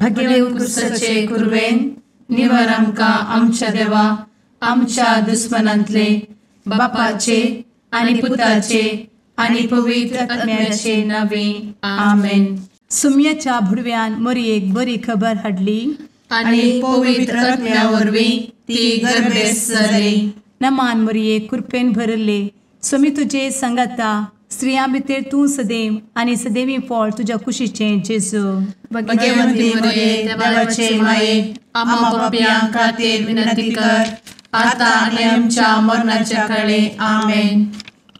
भगेव कुरवेन निवर आमकां आमच्या देवा आमच्या दुस्मनांतले बापाचे आनी पुताचे आनी पवित्र आत्म्याचे नावे आमेन. सुम्याच्या भुडव्यान मोरयेक बरी खबर हाडली आनी पवित्र आत्म्या वरवीं ती गर्भेस्त जाली. नमान मोरये, कृपेन भरले, स्वामी तुजे संगाता, स्त्रियां भितर तूं सदैव आनी सदैवी फळ तुज्या कुशीचें जेजू. भगवंती मोरये, देवाचे माये, आम्हा पापयां खातीर विनंती कर आता आनी आमच्या मरणाच्या काळे. आमेन.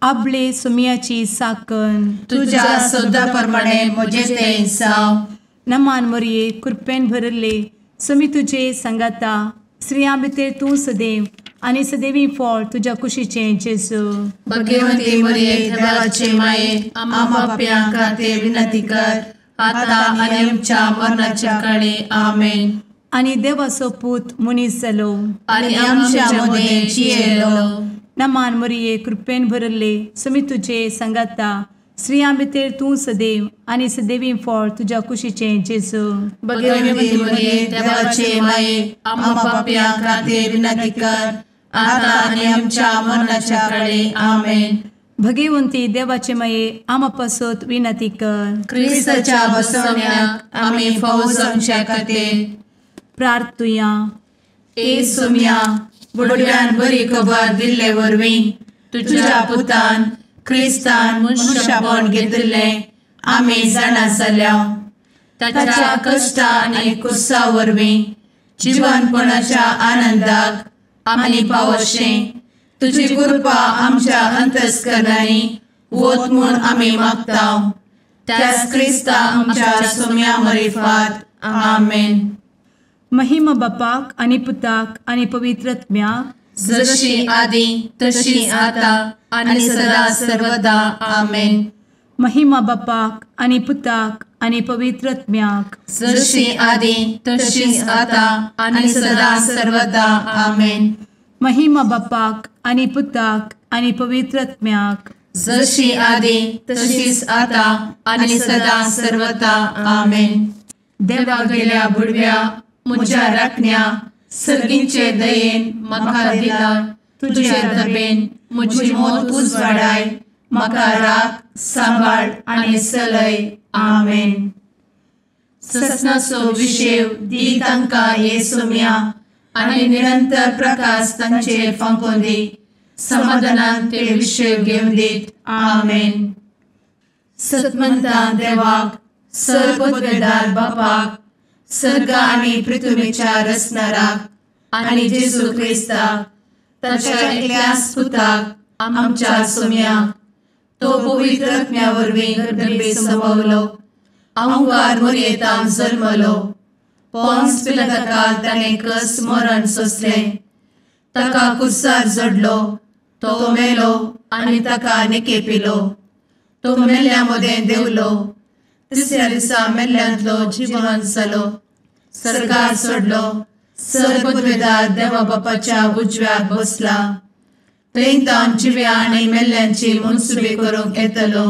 आपले सुम्याची साकन तुज्या सदा प्रमाणे म्हजें तें जावं. नमान मोरये, कृपेन भरले, स्वामी तुजे संगाता, स्त्रियां भितर तूं सदैव आनी सदैवी फळ तुज्या कुशीचें जेजू. भगवंती मोरये, देवाचे माये, आम्हा पापयां खातीर विनंती कर आता आनी आमच्या मरणाच्या काळे. आमेन. आनी देवाचो पूत मनीस जालो आनी आमच्या मदें जियेलो. नमान मोरये, कृपेन भरले, स्वामी तुजे संगाता, स्त्रियां भितर तूं सदैव आनी सदैवी फळ तुज्या कुशीचें जेजू. भगवंती मोरये, देवाचे माये, आम्हा पापयां खातीर विनंती कर आता आनी आमच्या मरणाच्या काळे. आमेन. भगवंती देवाचे माये, आम्हा पासत विनंती कर. क्रिस्ताच्या बसवण्याक आमी फावो जावच्या खातीर प्रार्थुया. ए सुम्या, बुडव्यान बरी खबर दिल्ले वरवीं तुज्या पुतान क्रिस्तान मनशापण घेतिल्लें आमी जाणा जाल्या. ताच्या कश्टा आनी कुसा वरवीं जिवनपणाच्या आनंदाक आमी पावशें तुजी कृपा आमच्या अंतस्करणांनी वत म्हूण आमी मागता. त्याच क्रिस्ता आमच्या सुम्या मरिफात. आमेन. महिमा बापाक आनी पुताक आनी पवित्र आत्म्याक, जशी आदी तशी आता आनी सदा सर्वदा. आमेन. महिमा बापाक आनी पुताक आनी पवित्र आत्म्याक, जशी आदी तशी आता आनी सदा सर्वदा. आमेन. महिमा बापाक आनी पुताक आनी पवित्र आत्म्याक, जशी आदी तशीच आता आनी सदा सर्वदा. आमेन. देवा गेल्या बुडव्या म्हज्या राखण्या सर्गींचे दयेन म्हाका दिला तुजे दबेन म्हजी मोत उजवाडाय, म्हाका राख सांबाळ आनी सलय. आमेन. ससनाचो विशेव दी तांकां हे सुम्या आनी निरंतर प्रकाश तांचेर फांकोवन दी, समाधानान ते विशेव घेवन दीत. आमेन. सतमंता देवाक, सर्वपदवेदार बापाक, सर्ग आनी पृथ्वीच्या रचणाराक आनी जेजू क्रिस्ताक ताच्या एकल्याच पुताक आमच्या सुम्याक, तो पवित्र आत्म्या वरवीं गर्भे संभवलो, अहंकार मोरयेतान जल्मलो, पोन्स पिलाताकाल ताणें कस मरण सोंसलें, ताका कुर्सार जडलो, तो मेलो आनी ताका निकेपिलो, तो मेल्ल्या मदें देंवलो, तिसऱ्या दिसा मेल्ल्यांतलो जिवन जालो, सर्गार सोडलो, सर्वपदवेदार देवा बापाच्या उजव्याक बसला, थंय तावन जिव्या आनी मेल्ल्यांची मनसुबी करूंक येतलो.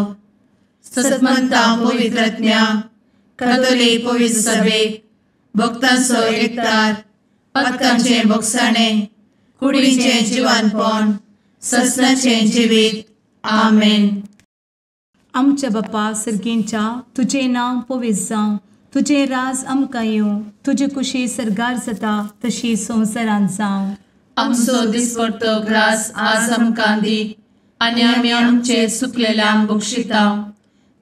सतमंता पवित्र आत्म्या, कातोलीक पवित्र सभेक, भक्तांचो एकतार, पातकांचें भोगसाणें, कुडीचें जिवानपण, ससनाचें जिवीत. आमेन. आमच्या बापा सर्गींच्या, तुजें नांव पवित्र जावं, तुजें राज आमकां येवं, तुजी कुशी सर्गार जाता तशी संवसारांत जावं. आमचो दिसपडतो ग्रास आज आमकां दी आनी आमी आमचे सुकलेल्यांक बक्षिता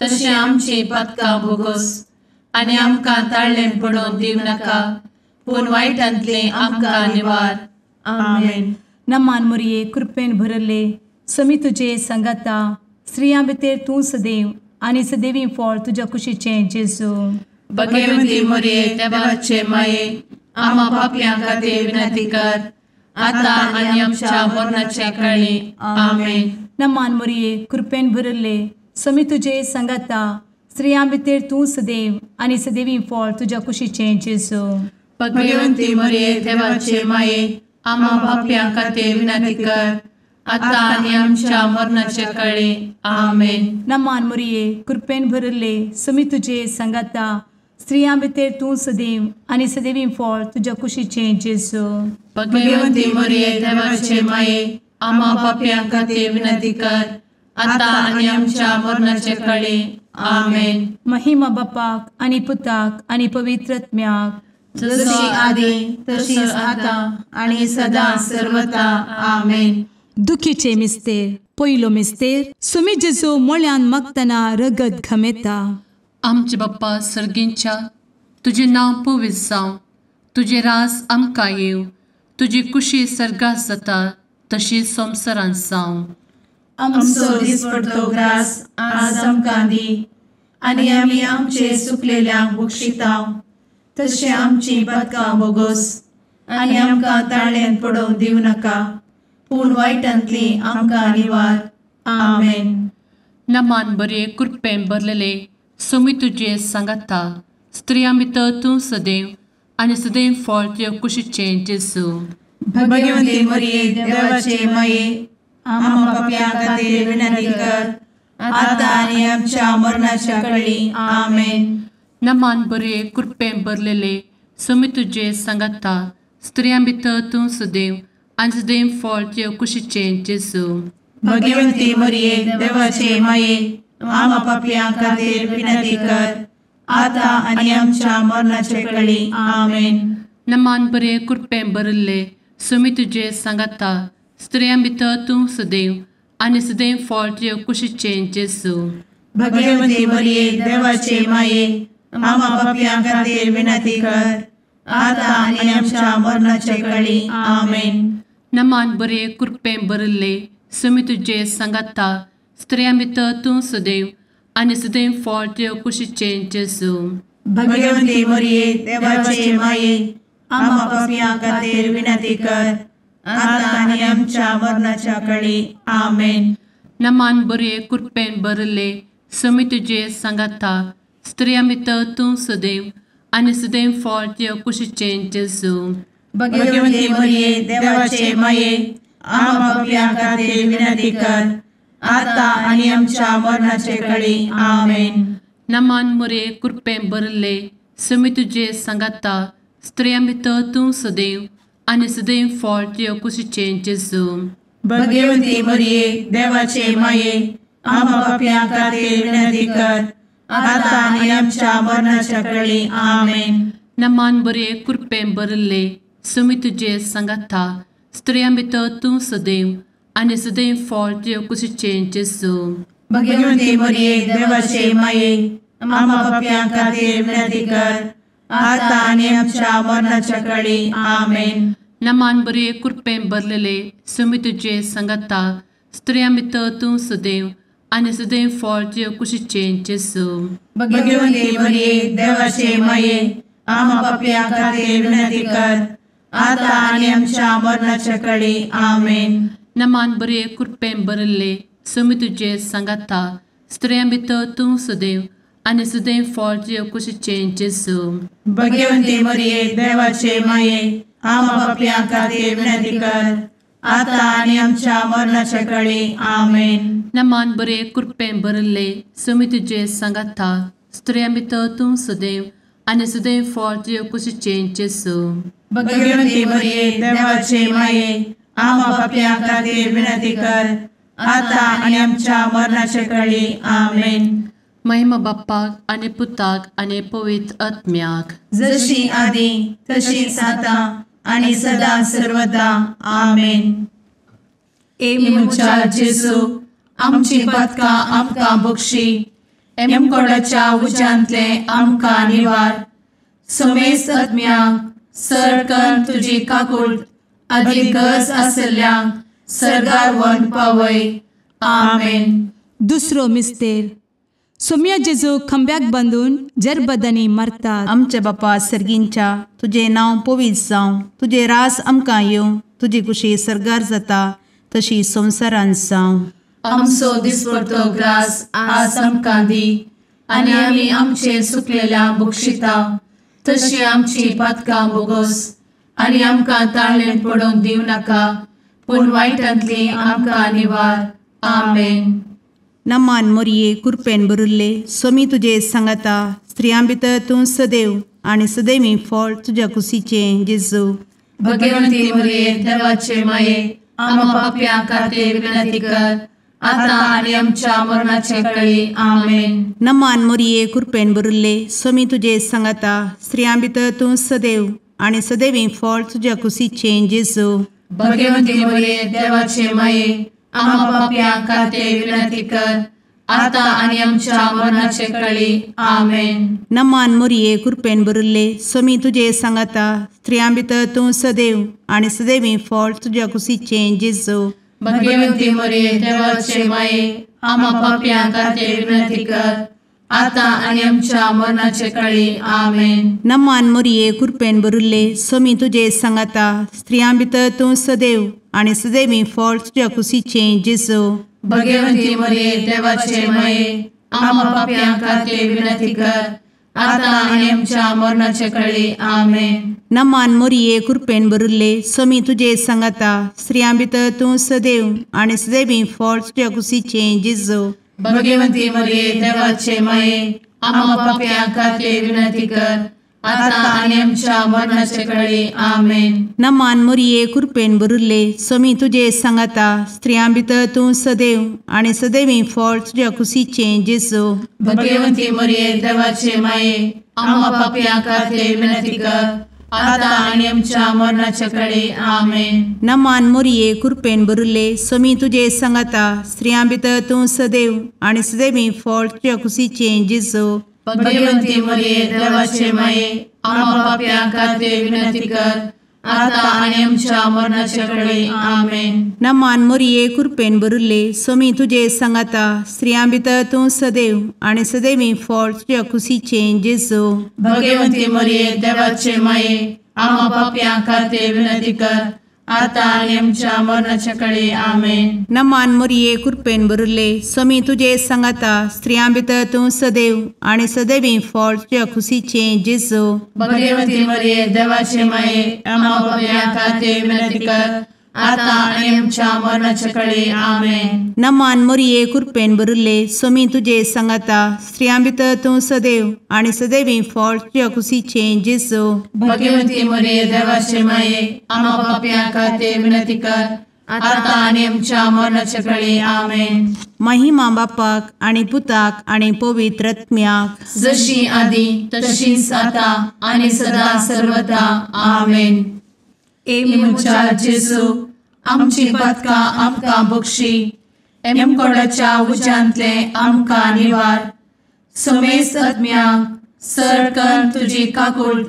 तशें आमची पातकां भोगोस आनी आमकां ताळ्ळें पडोवन दिवं नाका, पूण वायटांतलें आमकां निवार. आमेन. नमान मोरये, कृपेन भरले, स्वामी तुजे संगाता, स्त्रियां भितर तूं सदैव आनी सदैवी फळ तुज्या कुशीचें जेजू. भगवंती मोरये, देवाचे माये, आम्हा पापयां खातीर विनंती कर आता आनी आमच्या मरणाच्या काळी. आमेन. नमान मोरये, कृपेन भरले, स्वामी तुजे संगाता, स्त्रियां भितर तूं सदैव आनी सदैवी फळ तुज्या कुशीचें जेजू. भगवंती मोरये, देवाचे माये, आम्हा पापयां खातीर विनंती कर आता आनी आमच्या मरणाच्या काळी. आमेन. नमान मोरये, कृपेन भरले, स्वामी तुजे संगाता, स्त्रियां भितर तूं सदैव आनी सदैवी फळ तुज्या कुशीचें जेजू. भगवंती मरिये देवाचे माये, आम्हा पापयां खातीर विनंती कर, आतां आनी आमच्या मरणाचे कळे. आमेन. महिमा बापाक आनी पुताक आनी पवित्र आत्म्याक, जशी आदी तशीच आतां आनी सदां सर्वता. आमेन. दुखीचे मिस्तेर. पयलो मिस्तेर, सुमी जेजू मोळ्यान मागतना रगत घमेता. आमचे बाप्पा सर्गींच्या, तुजें नांव पवित्र जावं, तुजें रास आमकां येवं, तुजी कुशी सर्गात जाता तशी संवसारांत जावं. आमचो दिसपडतो ग्रास आज आमकां दी, आनी आमी आमचे सुकलेल्यांक बक्षिता तशें आमची पातकां बोगोस, आनी आमकां ताळ्यान पडोवंक दिवं नाका, पूण वायटांतली आमकां निवार. आमेन. नमान बरे कृपेन भरलेले सोमी तुजे सांगाता, स्त्रियां भितर तूं सदैव आनी सदैव फळ तुज्या कुशीचें जेजू. भगवंती मरिये देवाचे माये, आम्हा पापयां खातीर विनंती कर, आतां आनी आमच्या मरणाच्या कळी. आमेन. नमान बरे कृपेन भरलेले सोमी तुजे सांगाता, स्त्रियां भितर तूं सदैव आनी सदैव फळ तुज्या कुशीचें जेजू. भगवंती मरिये देवाचे माये, आम्हा पापयां खातीर विनंती कर, आतां आनी आमच्या मरणाचे कळी. आमेन. नमान बरे कृपेन भरिल्ले सोमी तुजे सांगाता, स्त्रियां भितर तूं सदैव आनी सदैव फळ तुज्या कुशीचें जेजू. भगवंती मरिये देवाचे माये, आम्हा पापयां खातीर विनंती कर, आतां आनी आमच्या मरणाचे कळी. आमेन. नमान बरे कृपेन भरिल्ले सोमी तुजे सांगाता, स्त्रियां भितर तूं सदैव आनी सदैव फळ तुज्या कुशीचें जेजू. भगवंती मरिये देवाचे माये, आम्हा पापयां खातीर विनंती कर, आतां आनी आमच्या मरणाच्या कळी. आमेन. नमान बरे कृपेन भरिल्ले सोमी तुजे सांगाता, स्त्रियां भितर तूं सदैव आनी सदैव फळ तुज्या कुशीचें जेजू. भगवंती मरिये देवाचे माये, आम्हा पापयां खातीर विनंती कर, आतां आनी आमच्या मरणाचे कळी. आमेन. नमान मरिये कृपेन भरिल्ले सोमी तुजे सांगाता, स्त्रियां भितर तूं सदैव आनी सदैव फळ तुज्या कुशीचें जेजू. भगवंती मरिये देवाचे माये, आम्हा पापयां खातीर विनंती कर, आतां आनी आमच्या मरणाच्या कळी. आमेन. नमान बरे कृपेन भरिल्ले सोमी तुजे सांगाता, स्त्रियां भितर तूं सदैव आनी सदैव फळ तुज्या कुशीचें जेजू. भगवंती मरिये देवाचे माये, आम्हा पापयां खातीर विनंती कर, आतां आनी आमच्या मरणाच्या कळी. आमेन. नमान बरे कृपेन भरलेले सोमी तुजे सांगाता, स्त्रियां भितर तूं सदैव आनी सदैव फळ तुज्या कुशीचें जेजू. भगवंती मरिये देवाचे माये, आम्हा पापयां खातीर विनंती कर, आतां आनी आमच्या मरणाच्या कळी. आमेन. नमान बरे कृपेन भरिल्ले सोमी तुजे सांगाता, स्त्रियां भितर तूं सदैव आनी सदैव फळ तुज्या कुशीचें जेजू. भगवंती मरिये देवाचे माये, आम्हा पापयां खातीर विनंती कर, आतां आनी आमच्या मरणाच्या कळी. आमेन. नमान बरे कृपेन भरिल्ले सोमी तुजे सांगाता, स्त्रियां भितर तूं सदैव आनी सदैव फळ तुज्या कुशीचें जेजू. भगवंती मरिये देवाचे माये, आम्हा पापयां खातीर विनंती कर, आतां आनी आमच्या मरणाचे कळी. आमेन. महिमा बाप्पाक आनी पुताक आनी पवित्र आत्म्याक, जशी आदी तशीच आतां आनी सदां सर्वदा. आमेन. ए म्हज्या जेजू, आमची पातकां आमकां बक्षी, एमकोडाच्या उज्यांतले आमकां निवार, समेस्त आत्म्यांक सर तुजी काकूट आदी गरज आसल्ल्यांक सर्गार व्हरून पावय. आमेन. दुसरो मिस्तेर, सोम्या जेजू खांब्याक बांदून जरबदांनी मारतात. आमच्या बापा सर्गींच्या, तुजें नांव पवित्र जावं, तुजें रास आमकां येवं, तुजी कुशी सर्गार जाता तशी संवसारांत जावं. आमचो दिसपडतो ग्रास आज आमकां दी, आनी आमी आमचे सुकलेल्या बक्षिता तशी आमची पातकां बोगोस, आनी आमकां ताळ्ळेन पडोवंक दिवं नाका, पूण वायटांतली आमकां निवार. आमेन. नमान मोरये कृपेन भरिल्ले, स्वामी तुजे सांगाता, स्त्रियां भितर तूं सदैव आनी सदैवी फळ तुज्या कुशीचें जेजू। भगवंती मरिये देवाचे माये आम्हा पाप्यां खातीर विनंती कर आता आनी आमच्या मरणाचे वेळी। आमेन। नमान मरिये कृपेन भरिल्ले स्वामी तुजे सांगाता स्त्रियां भितर तूं सदैव आनी सदैवी फळ तुज्या कुशीचें जेजू। भगवंती मरिये देवाचे माये आम्हा पाप्यां खातीर विनंती कर आता आनी आमच्या मरणाचे वेळी। आमेन। नमान मरिये कृपेन भरिल्ले स्वामी तुजे सांगाता स्त्रियां भितर तूं सदैव आनी सदैवी फळ तुज्या कुशीचें जेजू। भगवंती मरिये देवाचे माये आम्हा पाप्यां खातीर विनंती कर आता आनी आमच्या मरणाचे वेळी। आमेन। नमान मरिये कृपेन भरिल्ले स्वामी तुजे सांगाता स्त्रियां भितर तूं सदैव आनी सदैवी फळ तुज्या कुशीचें जेजू। भगवंती मरिये देवाचे माये आम्हा पाप्यां खातीर विनंती कर आता आनी आमच्या मरणाचे वेळी। आमेन। नमान मरिये कृपेन भरिल्ले स्वामी तुजे सांगाता स्त्रियां भितर तूं सदैव आनी सदैवी फळ तुज्या कुशीचें जेजू। भगवंती मरिये देवाचे माये आम्हा पाप्यां खातीर विनंती कर आता आनी आमच्या मरणाचे वेळी। आमेन। नमान मरिये कृपेन भरिल्ले स्वामी तुजे सांगाता स्त्रियां भितर तूं सदैव आनी सदैवी फळ तुज्या कुशीचें जेजू। भगवंती मरिये देवाचे माये आम्हा पाप्यां खातीर विनंती कर आता आनी आमच्या मरणाचे वेळी। आमेन। नमान मरिये कृपेन भरिल्ले स्वामी तुजे सांगाता स्त्रियां भितर तूं सदैव आनी सदैवी फळ तुज्या कुशीचें जेजू। भगवंती मरिये देवाचे माये आम्हा पाप्यां खातीर विनंती कर आता आनी आमच्या मरणाचे वेळी। आमेन। नमान मरिये कृपेन भरिल्ले स्वामी तुजे सांगाता स्त्रियां भितर तूं सदैव आनी सदैवी फळ तुज्या कुशीचें जेजू। भगवंती मरिये देवाचे माये आम्हा पाप्यां खातीर विनंती कर आता आनी आमच्या मरणाचे वेळी। आमेन। नमान मरिये कृपेन भरिल्ले स्वामी तुजे सांगाता स्त्रियां भितर तूं सदैव आनी सदैवी फळ तुज्या कुशीचें जेजू। भगवंती मरिये देवाचे माये आम्हा पाप्यां खातीर विनंती कर आता आनी आमच्या मरणाचे वेळी। आमेन। नमान मरिये कृपेन भरिल्ले स्वामी तुजे सांगाता स्त्रियां भितर तूं सदैव आनी सदैवी फळ तुज्या कुशीचें जेजू। भगवंती मरिये देवाचे माये आम्हा पाप्यां खातीर विनंती कर आता आनी आमच्या मरणाचे वेळी। आमेन। महिमा बापाक आनी पुताक आनी पवित्र आत्म्याक जशी आदी तशीच आता आनी सदा सर्वदा। आमेन। ए म्हज्या जेजू आमची पातकां आमकां बक्षी एमकोडाच्या उज्यांतले आमकां निवार समेस्त आत्म्यांक सरकन तुजी काकूट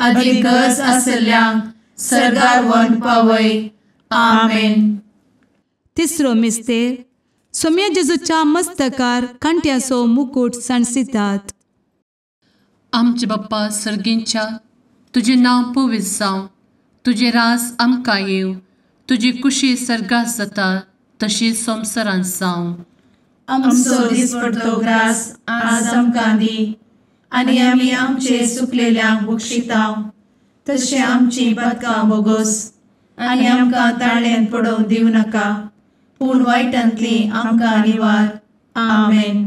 आदी गरज आशिल्ल्यांक सर्गार व्हरून पावय। आमेन। तिसरो मिस्तेर सोम्या जेजूच्या मस्तकार कांट्याचो मुकूट सांडसितात। आमचे बाप्पा सर्गींच्या तुजें नांव पवित्र जावं, तुजें राज आमकां येवं, तुजी कुशी सर्गात जाता तशी संवसारांत जावं। आमचो दिसपडतो ग्रास आज आमकां दी आनी आमी आमचे सुकलेल्यांक बक्षिता तशें आमची पातकां बोगोस आनी आमकां ताळ्यान पडोवंक दिवं नाका पूण वायटांतली आमकां निवार। आमेन।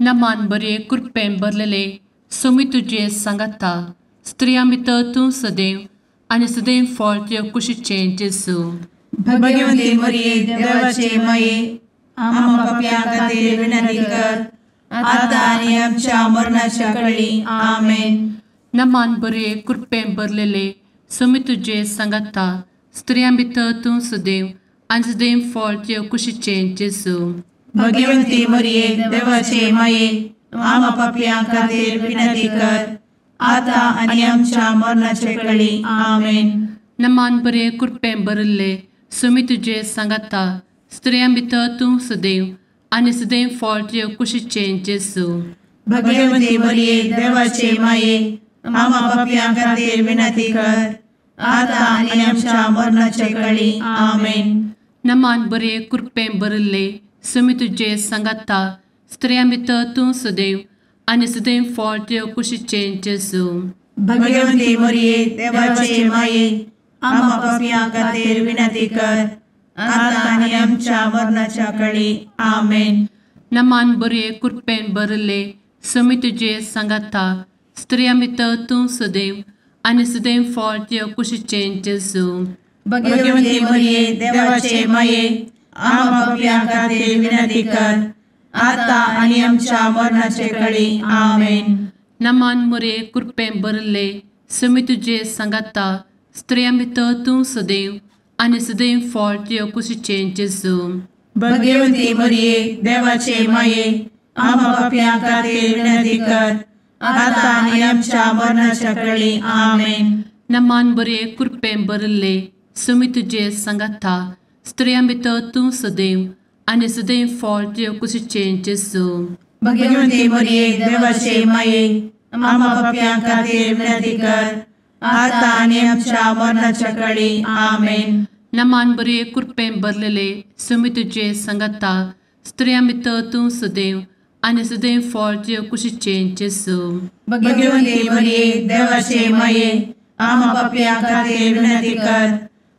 नमान बरे कृपेन भरलेले स्वामी तुजे सांगाता स्त्रियां भितर तूं सदैव आनी सदैव फळ तुज्या कुशीचें जेजू। भगवंती मरिये देवाचे माये आम्हा पाप्यां खातीर विनंती कर आता आनी आमच्या मरणाच्या वेळी। आमेन। नमान बरे कृपेन भरलेले स्वामी तुजे सांगाता स्त्रियां भितर तूं सदैव आनी सदैव फळ तुज्या कुशीचें जेजू। भगवंती मरिये देवाचे माये आम्हा पाप्यां खातीर विनंती कर आता आनी आमच्या मरणाचे वेळी। आमेन। नमान बरे कृपेन भरिल्ले स्वामी तुजे सांगाता स्त्रियां भितर तूं सदैव आनी सदैव फळ तुज्या कुशीचें जेजू। भगवंती मरिये देवाचे माये आम्हा पाप्यां खातीर विनंती कर आता आनी आमच्या मरणाचे वेळी। आमेन। नमान बरे कृपेन भरिल्ले स्वामी तुजे सांगाता स्त्रियां भितर तूं सदैव आनी सदैव फळ तुज्या कुशीचें जेजू। भगवंती मरिये देवाचे माये आम्हा पाप्यां खातीर विनंती कर आता आनी आमच्या मरणाच्या वेळी। आमेन। नमान बरे कृपेन भरिल्ले समी तुजे सांगाता स्त्रियां भितर तूं सदैव आनी सदैव फळ तुज्या कुशीचें जेजू. भगवती मरिये देवाचे माये आम्हा पाप्यां खातीर विनंती कर आता आनी आमच्या मरणाचे कळी. आमेन. नमान मोरये कृपेन भरिल्ले समी तुजे सांगाता स्त्रियां भितर तूं सदैव आनी सदैव फळ तुज्या कुशीचें जेजू. भगवती मरिये देवाचे माये आम्हा पाप्यां खातीर विनंती कर आता आनी आमच्या मरणाच्या कळी. आमेन. नमान बरे कृपेन भरिल्ले समी तुजे सांगाता स्त्रियां भितर तूं सदैव आनी सदैव फळ तुज्या कुशीचें जेजू. भगवती मरिये देवाचे माये आम्हा पाप्यां खातीर विनंती कर आता आनी आमच्या मरणाच्या कळी. आमेन. नमान बरे कृपेन भरलेले समी तुजे सांगाता स्त्रियां भितर तूं सदैव आनी सदैव फळ तुज्या कुशीचें जेजू. भगवती मरिये देवाचे माये आम्हा पाप्यां खातीर विनंती कर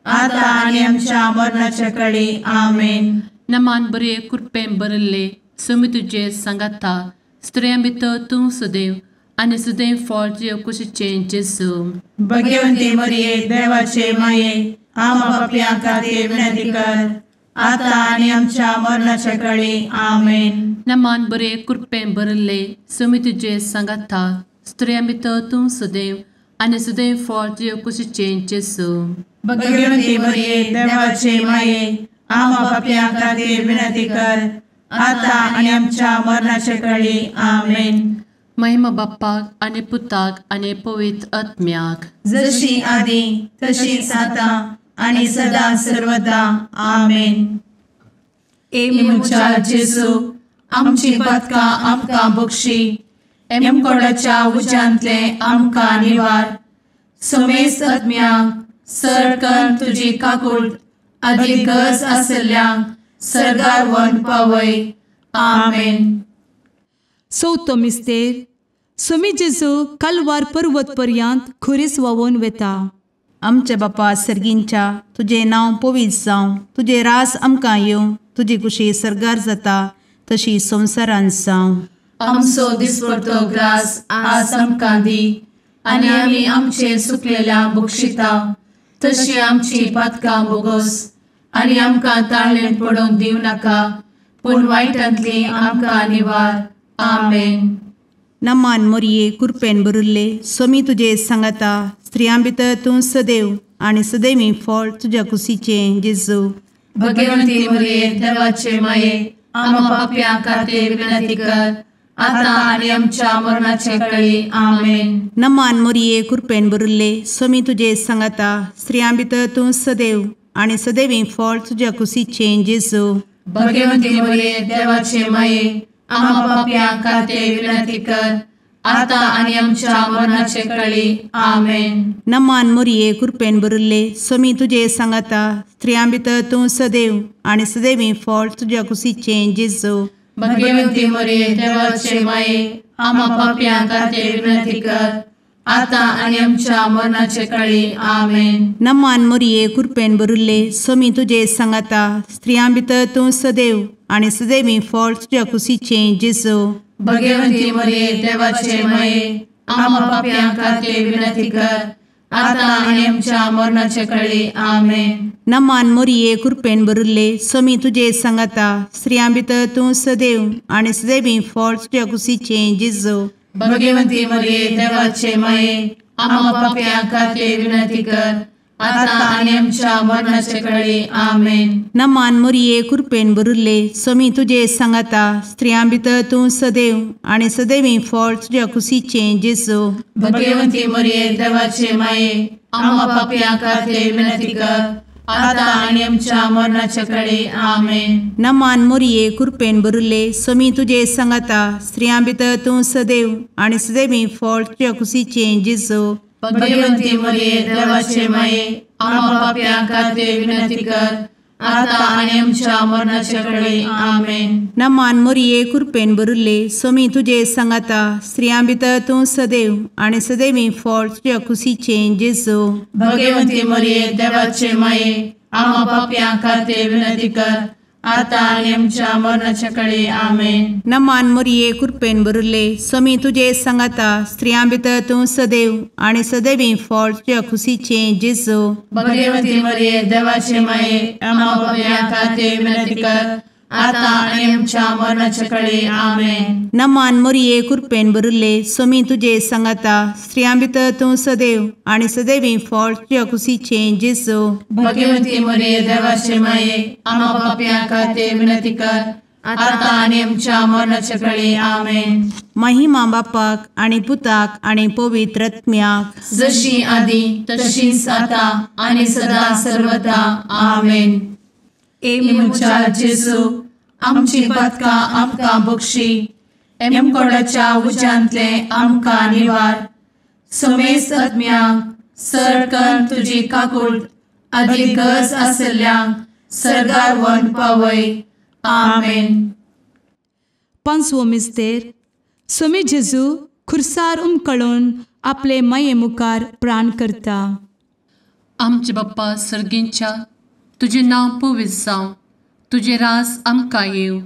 आता आनी आमच्या मरणाच्या कळी. आमेन. नमान बरे कृपेन भरिल्ले समी तुजे सांगाता स्त्रियां भितर तूं सदैव आनी सदैव फळ तुज्या कुशीचें जेजू. भगवती मरिये देवाचे माये आम्हा पाप्यां खातीर विनंती कर आता आनी आमच्या मरणाच्या कळी. आमेन. नमान बरे कृपेन भरिल्ले समी तुजे सांगाता स्त्रियां भितर तूं सदैव आनी सदैव फळ तुज्या कुशीचें जेजू. भगवती मरिये देवाचे माये आम्हा पाप्यां खातीर विनंती कर आता आनी आमच्या मरणाच्या कळी. आमेन. महिमा बाप्पाक आनी पुताक आनी पवित्र आत्म्याक, जशी आदी तशीच आता आनी सदा सर्वदा. आमेन. ए म्हज्या जेजू आमची पातकां आमकां बक्षी, एमकोडाच्या उज्यांतले आमकां निवार, समेस्त आत्म्यांक सरकन तुजी काकूट आदी गरज आसल्ल्यांक सर्गार व्हरून पावय. आमेन. चवथो मिस्तेर सुमी जेजू कालवार पर्वत पर्यंत खुरीस व्हांवून वेता. आमच्या बापा सर्गींच्या तुजें नांव पवित्र जावं, तुजें राज आमकां येवं, तुजी कुशी सर्गार जाता तशी संवसारांत जावं. आमचो दिसपडतो ग्रास आज आमकां दी आनी आमी आमचे सुकलेल्या बक्षिता तशी आमची पातकां बोगोस आनी आमकां ताळेन पडोवंक दिवं नाका पूण वायटांतली आमकां निवार. आमेन. नमान मोरये कृपेन भरिल्ले सोमी तुजे सांगाता स्त्रियां भितर तूं सदैव आनी सदैवी फळ तुज्या कुशीचें जेजू. भगवंती मोरये देवाचे माये आम्हा पाप्यां खातीर विनंती कर आता आनी आमच्या मरणाचे कळी. आमेन. नमान मोरये कृपेन भरिल्ले सोमी तुजे सांगाता स्त्रियां भितर तूं सदैव आनी सदैवी फळ तुज्या कुशीचें जेजू. भगवंती मोरये देवाचे माये आम्हा पाप्यां खातीर विनंती कर आता आनी आमच्या मरणाचे कळी. आमेन. नमान मोरये कृपेन भरिल्ले सोमी तुजे सांगाता स्त्रियां भितर तूं सदैव आनी सदैवी फळ तुज्या कुशीचें जेजू. भगवंती मोरये देवाचे माये आम्हा पाप्यां खातीर विनंती कर आता आनी आमच्या मरणाचे कळी. आमेन. नमान मोरये कृपेन भरिल्ले सोमी तुजे सांगाता स्त्रियां भितर तूं सदैव आनी सदैवी फळ तुज्या कुशीचें जेजू. भगवंती मोरये देवाचे माये आम्हा पाप्यां खातीर विनंती कर आता आनी आमच्या मरणाचे कळी. आमेन. नमान मोरये कृपेन भरिल्ले सोमी तुजे सांगाता स्त्रियां भितर तूं सदैव आनी सदैवी फळ तुज्या कुशीचें जेजू. भगवंती मोरये देवाचे माये आम्हा पाप्यां खातीर विनंती कर आता आनी आमच्या मरणाचे कळी. आमेन. नमान मोरये कृपेन भरिल्ले सोमी तुजे सांगाता स्त्रियां भितर तूं सदैव आनी सदैवी फळ तुज्या कुशीचें जेजू. भगवंती मोरये देवाचे माये आम्हा पाप्यां खातीर विनंती कर आता आनी आमच्या मरणाचे कळी. आमेन. नमान मोरये कृपेन भरिल्ले सोमी तुजे सांगाता स्त्रियां भितर तूं सदैव आनी सदैवी फळ तुज्या कुशीचें जेजू. भगवंती मोरये देवाचे माये आम्हा पाप्यां खातीर विनंती कर आता आनी आमच्या मरणाचे कळी. आमेन. नमान मोरये कृपेन भरिल्ले सोमी तुजे सांगाता स्त्रियां भितर तूं सदैव आनी सदैवी फळ तुज्या कुशीचें जेजू. भगवंती मोरये देवाचे माये आम्हा पाप्यां खातीर विनंती कर आतां आनी आमच्या मरणाच्या कळे आमेन. नमान मोरये कृपेन भरिल्ले स्वामी तुजे सांगाता स्त्रियां भितर तूं सदैव आनी सदैवी फळ तुज्या खुशीचें जेजू. भगवती मरिये देवाचे माये आम्हा पाप्यां खातीर विनंती कर आतां आनी आमच्या मरणाच्या कळे आमेन. नमान मोरये कृपेन भरिल्ले स्वामी तुजे सांगाता स्त्रियां भितर तूं सदैव आनी सदैवी फळ तुज्या खुशीचें जेजू. भगवती मरिये देवाचे माये आम्हा पाप्यां खातीर विनंती कर आतां आनी आमच्या मरणाच्या कळे आमेन. महिमा बापाक आनी पुताक आनी पवित्र आत्म्याक जशी आदी तशीच आतां आनी सदा सर्वदा आमेन. ए म्हज्या जेजू आमची पातकां आमकां बक्षी एमकोडाच्या उज्यांतले आमकां निवार समेस्त आत्म्यांक सरकन तुजी काकूट आदी गरज आशिल्ल्यांक सर्गार व्हरून पावय आमेन. पांचवो मिस्तेर स्वामी जेजू खुर्सार उमकळून आपले माये मुखार प्राण करता. आमचे बाप्पा सर्गींच्या तुजें नांव पवित्र जावं, तुजें राज आमकां येवं,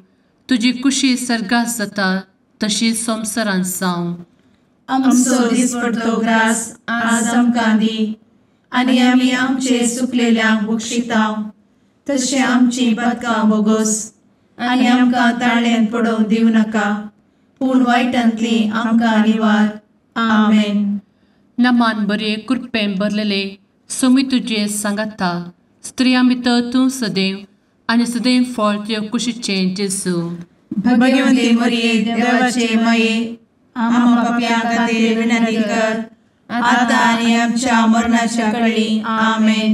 तुजी कुशी सर्गात जाता तशी संवसारांत जावं. आमचो दिसपडतो ग्रास आज आमकां दी आनी आमी आमचे सुकलेल्यांक बक्षितांव तशें आमची पातकां बोगोस आनी आमकां ताळ्यांत पडोवंक दिवं नाका पूण वायटांतली आमकां निवार आमेन. नमान बरे कृपेन भरलेले स्वामी तुजे सांगाता स्त्रियां भितर तूं सदैव आनी सदैव फळ तुज्या कुशीचें जेजू. भगवती मरिये देवाचे माये आम्हा पाप्यां खातीर विनंती कर आतां आनी आमच्या मरणाच्या कळी आमेन.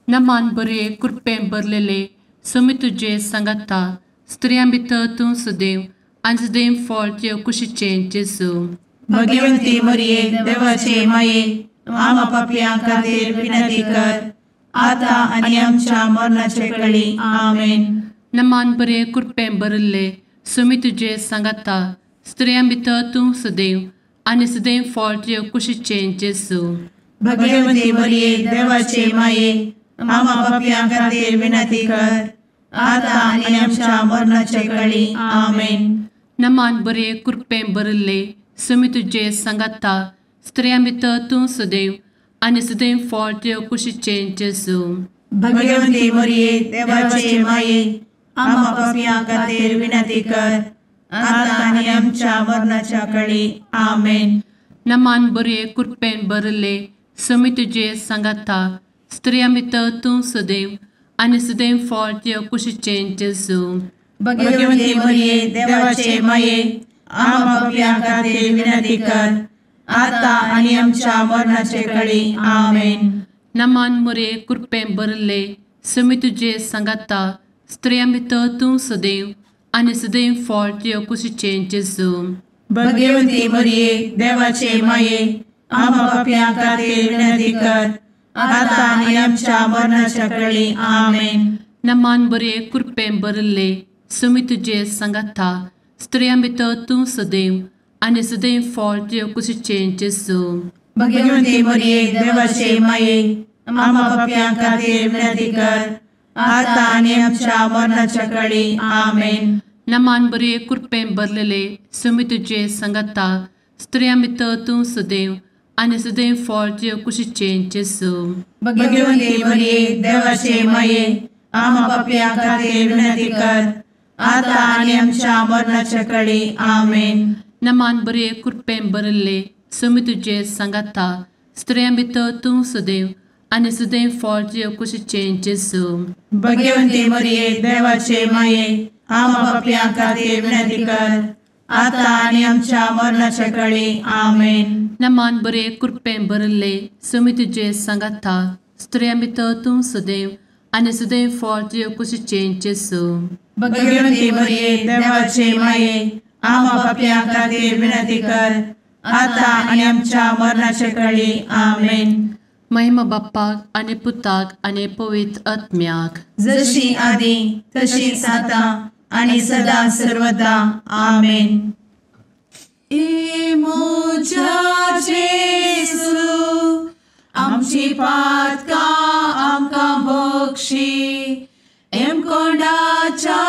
नमान बरे कृपेन भरलेले स्वामी तुजे सांगाता स्त्रियां भितर तूं सदैव आनी सदैव फळ तुज्या कुशीचें जेजू. भगवती मरिये देवाचे माये आम्हा पाप्यां खातीर विनंती कर आतां आनी आमच्या मरणाचे कळी आमेन. नमान बरे कृपेन भरिल्ले स्वामी तुजे सांगाता स्त्रियां भितर तूं सदैव आनी सदैव फळ तुज्या कुशीचें जेजू. भगवती मरिये देवाचे माये आम्हा पाप्यां खातीर विनंती कर आतां आनी आमच्या मरणाचे कळी आमेन. नमान बरे कृपेन भरिल्ले स्वामी तुजे सांगाता स्त्रियां भितर तूं सदैव आनी सदैव फळ तुज्या कुशीचें जेजू. भगवती मरिये देवाचे माये आम्हा पाप्यां खातीर विनंती कर आतां आनी आमच्या मरणाच्या कळी आमेन. नमान बरे कृपेन भरिल्ले स्वामी तुजे सांगाता स्त्रियां भितर तूं सदैव आनी सदैव फळ तुज्या कुशीचें जेजू. भगवती मरिये देवाचे माये आम्हा पाप्यां खातीर विनंती कर आतां आनी आमच्या मरणाचे कळी आमेन. नमान मरिये कृपेन भरिल्ले स्वामी तुजे सांगाता स्त्रियां भितर तूं सदैव आनी सदैव फळ तुज्या कुशीचें जेजू. भगवती मरिये देवाचे माये आम्हा पाप्यां खातीर विनंती कर आतां आनी आमच्या मरणाच्या कळी आमेन. नमान बरे कृपेन भरिल्ले स्वामी तुजे सांगाता स्त्रियां भितर तूं सदैव आनी सदैव फळ तुज्या कुशीचें जेजू. भगवती मरिये देवाचे माये आम्हा पाप्यां खातीर विनंती कर आतां आनी आमच्या मरणाच्या कळी आमेन. नमान बरे कृपेन भरलेले स्वामी तुजे सांगाता स्त्रियां भितर तूं सदैव आनी सदैव फळ तुज्या कुशीचें जेजू. भगवती मरिये देवाचे माये आम्हा पाप्यां खातीर विनंती कर आतां आनी आमच्या मरणाच्या कळी आमेन. नमान बरे कृपेन भरिल्ले स्वामी तुजे सांगाता स्त्रियां भितर तूं सदैव आनी सदैव फळ तुज्या कुशीचें जेजू. भगवती मरिये देवाचे माये आम्हा पाप्यां खातीर विनंती कर आतां आनी आमच्या मरणाच्या कळी आमेन. नमान बरे कृपेन भरिल्ले स्वामी तुजे सांगाता स्त्रियां भितर तूं सदैव आनी सदैव फळ तुज्या कुशीचें जेजू. भगवती मरिये देवाचे माये आम्हा पाप्यां खातीर विनंती कर आतां आनी आमच्या मरणाच्या कळी आमेन. महिमा बाप्पाक आनी पुताक आनी पवित्र आत्म्याक जशी आदी तशीच आतां आनी सदा सर्वदा आमेन. ए म्हज्या जेजू आमची पातकां आमकां बक्षी एमकोंडाच्या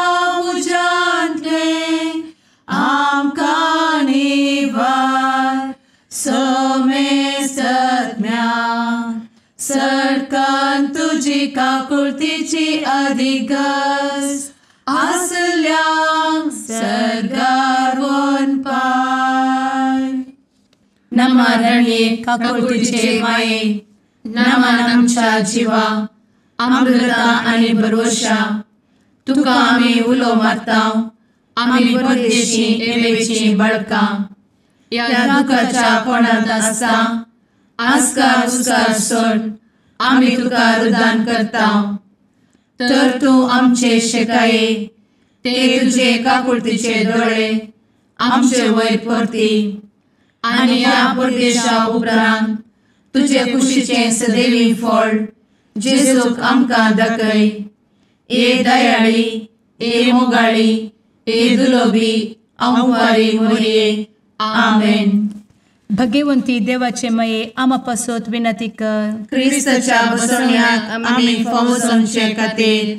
तुजी काकुळतीची अधिगस आसल्यांक सर्गार वनपाय. नमा रणये काकुळतीचे माये, नमन आमच्या जिवा, अमृता आनी भरवशा, तुका आमी उलो मारता, आमी परदेशी एवेची बळकां, ह्या दुखाच्या कोणांत आसता आस्कार उस्कार सोड आमी तुका रुदान करता. तर तूं आमचे शेकाये ते तुजे काकुळतीचे दोळे आमचे वयर परती आनी ह्या परदेशा उपरांत तुजे कुशीचें सदैवी फळ जेजूक आमकां दाखय. ए दयाळी, ए मोगाळी, ए दुलोबी अंवारी मोरये. आमेन. भगवंती देवाचे मये आमा पासत विनंती कर. क्रिस्ताच्या बसवण्याक आमी फावो जावचे खातीर.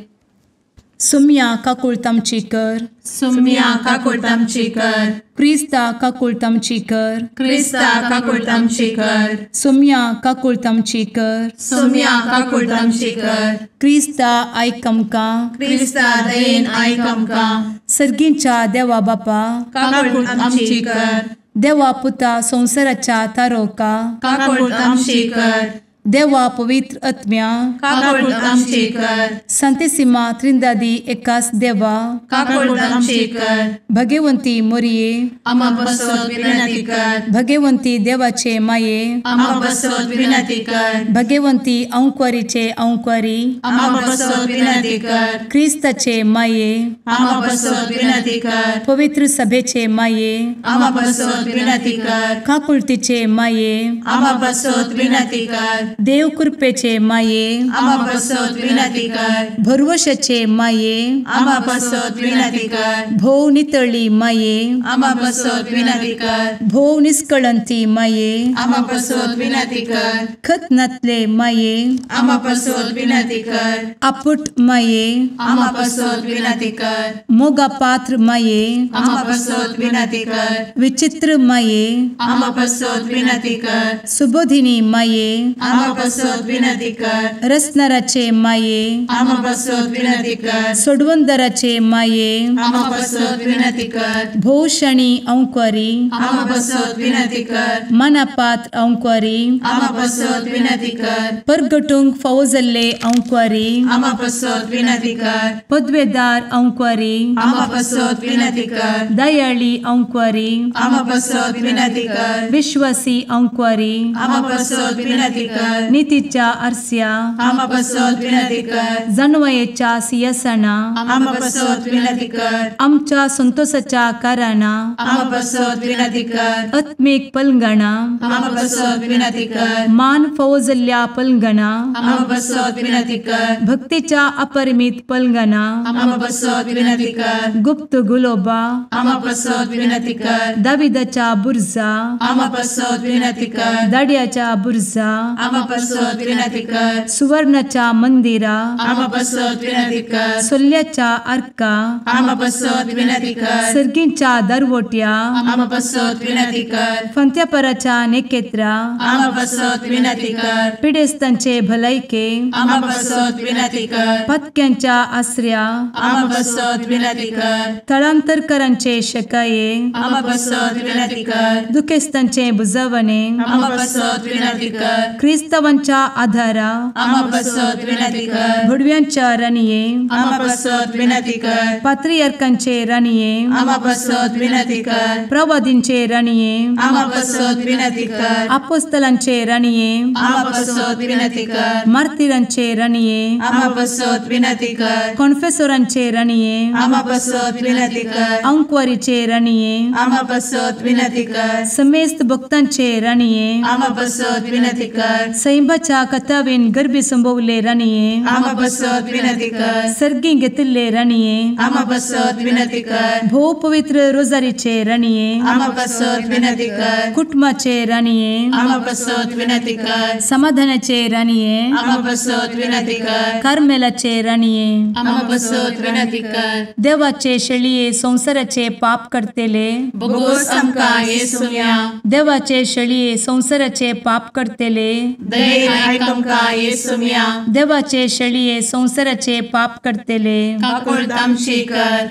सुम्या काकुळट आमची कर. सुम्या काकुळट आमची कर. क्रिस्ता काकुळट आमची कर. क्रिस्ता काकुळट आमची कर. सुम्या काकुळट आमची कर. सुम्या काकुळट आमची कर. क्रिस्ता आयक आमकां. क्रिस्ता दयेन आयक आमकां. सर्गींच्या देवा बापा काकुळट आमची कर. देवा पुता संवसाराच्या तारोका काकुळट आमची कर. देवा पवित्र आत्म्या काकुळट आमची कर. संतेसिमा त्रिंदादी एकास देवा काकुळट आमची कर. भगवंती मोरये आमा पासत विनंती कर. भगवंती देवाचे माये आमा पासत विनंती कर. भगवंती अंकुरीचे अंकुरी आमा पासत विनंती कर. क्रिस्ताचे माये आमा पासत विनंती कर. पवित्र सभेचे माये आमा पासत विनंती कर. काकुळतीचे माये आमा पासत विनंती कर. देव कृपेचे माये आमा पासत विनंती कर. भरवशाचे माये आमा पासत विनंती कर. भोव नितळी माये आमा पासत विनंती कर. भोव निष्कळंती माये आमा पासत विनंती कर. खत नातले माये आमा पासत विनंती कर. आपुट माये आमा पासत विनंती कर. मोगा पात्र माये आमा पासत विनंती कर. विचित्र माये आमा पासत विनंती कर. सुबोधिनी माये आमा पासत विनंती कर. रसनाराचे माये आमा पासत विनंती कर. सोडवंदराचे माये आमा पासत विनंती कर. भोवशणी अंकुरी आमा पासत विनंती कर. मनापात्र अंकुरी आमा पासत विनंती कर. परगटूंक फावो जाल्ले अंकुरी आमा पासत विनंती कर. पदवेदार अंकुरी आमा पासत विनंती कर. दयाळी अंकुरी आमा पासत विनंती कर. विश्वासी अंकुरी आमा पासत विनंती कर. नितीच्या आरस्या आमा पासत विनंती कर. जानवयेच्या सिंहासना आमा पासत विनंती कर. आमच्या संतोषाच्या कारणा आमा पासत विनंती कर. आत्मीक पलंगणा आमा पासत विनंती कर. मान फावो जाल्ल्या पलंगणा आमा पासत विनंती कर. भक्तीच्या अपरिमित पलंगणा आमा पासत विनंती कर. गुप्त गुलोबा आमा पासत विनंती कर. दाविदाच्या बुर्जा आमा पासत विनंती कर. दाड्याच्या बुर्जा आमा पासत विनंती कर. सुवर्णाच्या मंदिरा आमा पासत विनंती कर. सोल्ल्याच्या आर्का आमा पासत विनंती कर. सर्गींच्या दरवट्या आमा पासत विनंती कर. फंत्यापराच्या नेकेत्रा आमा पासत विनंती कर. पिडेस्तांचे भलायके आमा पासत विनंती कर. पत्क्यांच्या आसऱ्या आमा पासत विनंती कर. थळांतरकरांचे शकाये आमा पासत विनंती कर. दुखेस्तांचे बुजवणे आमा पासत विनंती कर. क्रिस्तावांच्या आधारा आमा पासत विनंती कर. भुडव्यांच्या राणये आमा पासत विनंती कर. पात्रियार्कांचे राणये आमा पासत विनंती कर. प्रवादींचे राणये आमा पासत विनंती कर. अपोस्तलांचे राणये आमा पासत विनंती कर. मार्तिरांचे राणये आमा पासत विनंती कर. कॉन्फेसोरांचे राणये आमा पासत विनंती कर. अंकुवारीचे राणये आमा पासत विनंती कर. समेस्त भक्तांचे राणये आमा पासत विनंती कर. सैंबाच्या कथावेन गर्भी संभवले राणये आमा पासत विनंती कर. सर्गी घेतिल्ले राणये आमा पासत विनंती कर. भोव पवित्र रोजारीचे राणये आमा पासत विनंती कर. कुटुंबाचे राणये आमा पासत विनंती कर. समाधानाचे राणये आमा पासत विनंती कर. कार्मेलाचे राणये आमा पासत विनंती कर. देवाचे शेळये संवसाराचे पाप करतेले बोगोस आमकां येसुम्या देवाचे शेळये संवसाराचे पाप करतेले दयेन आयक आमकां येसुम्या. देवाचे शेळये संवसाराचे पाप करतले काकुळट आमची कर.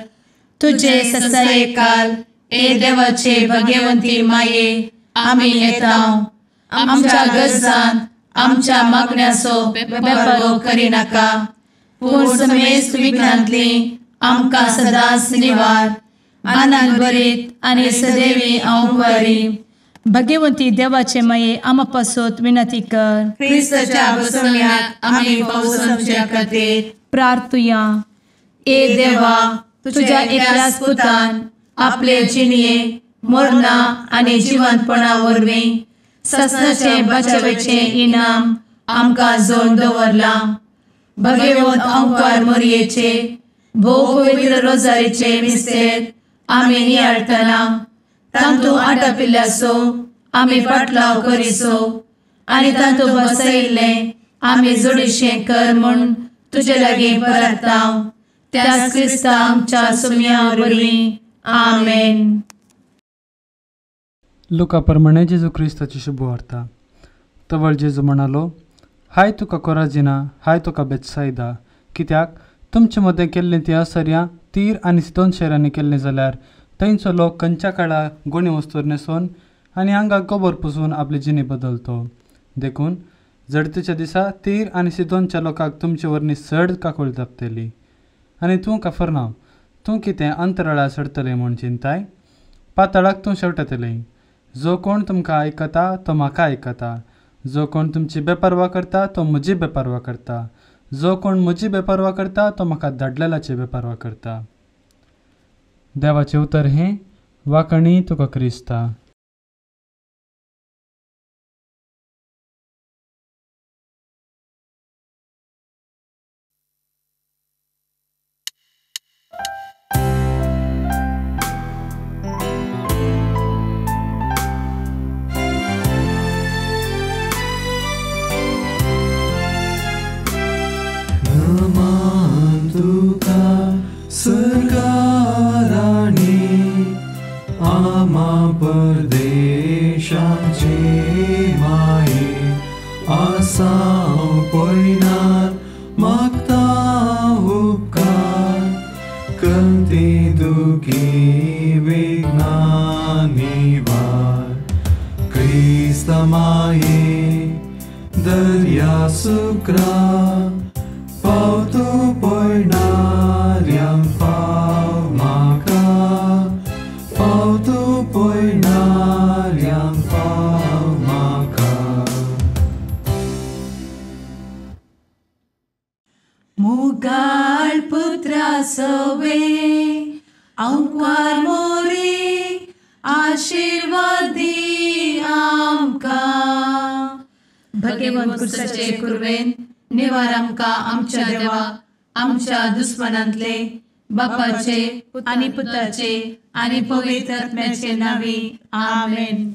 तुजे ससायेकाल ए देवाचे भगवंती माये आमी येता आमच्या गरजान आमच्या मागण्याचो बेपर्वो करिनाका पूण समेस्त विघ्नांतली आमकां सदांच निवार. आनंद भरीत आनी सदैवी अंकुरी. भगवंती देवाचे माये आमा पासत विनंती कर. क्रिस्ताच्या बसवण्याक आमी पावसाच्या खातीर प्रार्थुया. ए देवा तुझ्या एकल्याच पुतान आपले जिणये मरणा आनी जिवंतपणा वरवीं ससनाचे बचावेचे इनाम आमकां जोड दवरलां. भगवंत अंकार मोरयेचे भोव पवित्र रोजारीचे मिस्तेर आमी नियाळटना तांतू आटापिल्ल्याचो आमी पाटलाव करिसो आनी तांतू बसयिल्लें आमी जोडीशें कर म्हूण तुजे लागीं परता त्याच क्रिस्ता आमच्या सुम्या वरवीं. आमेन. लुका प्रमाणे जेजू क्रिस्ताची शुभवार्ता. तवळ जेजू म्हणालो, हाय तुका कोराजिना, हाय तुका बेत्सायदा, कित्याक तुमचे मदें केल्लीं तीं असर्यां तीर आनी सिदोन शहरांनी केल्लीं जाल्यार थंयचो लोक खंयच्या काळा गोणी वस्तूर न्हेसून आनी आंगाक गोबर पुसून आपली जिणी बदलतो. देखून जडतेच्या दिसा तीर आनी सिदोनच्या लोकांक तुमचे वरवीं चड काकूळ दाबतली. आनी तूं काफरनांव, तूं कितें अंतराळा चडतलें म्हूण चिंताय? पातळाक तूं शेवटतलें. जो कोण तुमकां आयकता तो म्हाका आयकता, जो कोण तुमची बेपर्वा करता तो म्हजी बेपर्वा करता, जो कोण म्हजी बेपर्वा करता तो म्हाका धाडलेल्याची बेपर्वा करता. देवाचें उतर हें. वाकणी तुका क्रिस्ता. परदेशाचे माये आसाव पयनार मागता उपकार कंती दुखी विघ्ना निवार. क्रिस्त माये दर्या सुक्रा पावतो पयणाऱ्यांक पाव म्हाका पावतो पयणाऱ्यांक पाव म्हाका. मुगाळ पुत्रा सवे अंकुर मोरी आशीर्वादी आमकां. भगवंत क्रिस्ताचे कुर्वेन निवार आमकां आमच्या देवा आमच्या दुस्मनांतले बापाचे आनी पुताचे आनी पवित्र आत्म्याचे नांवी. आमेन.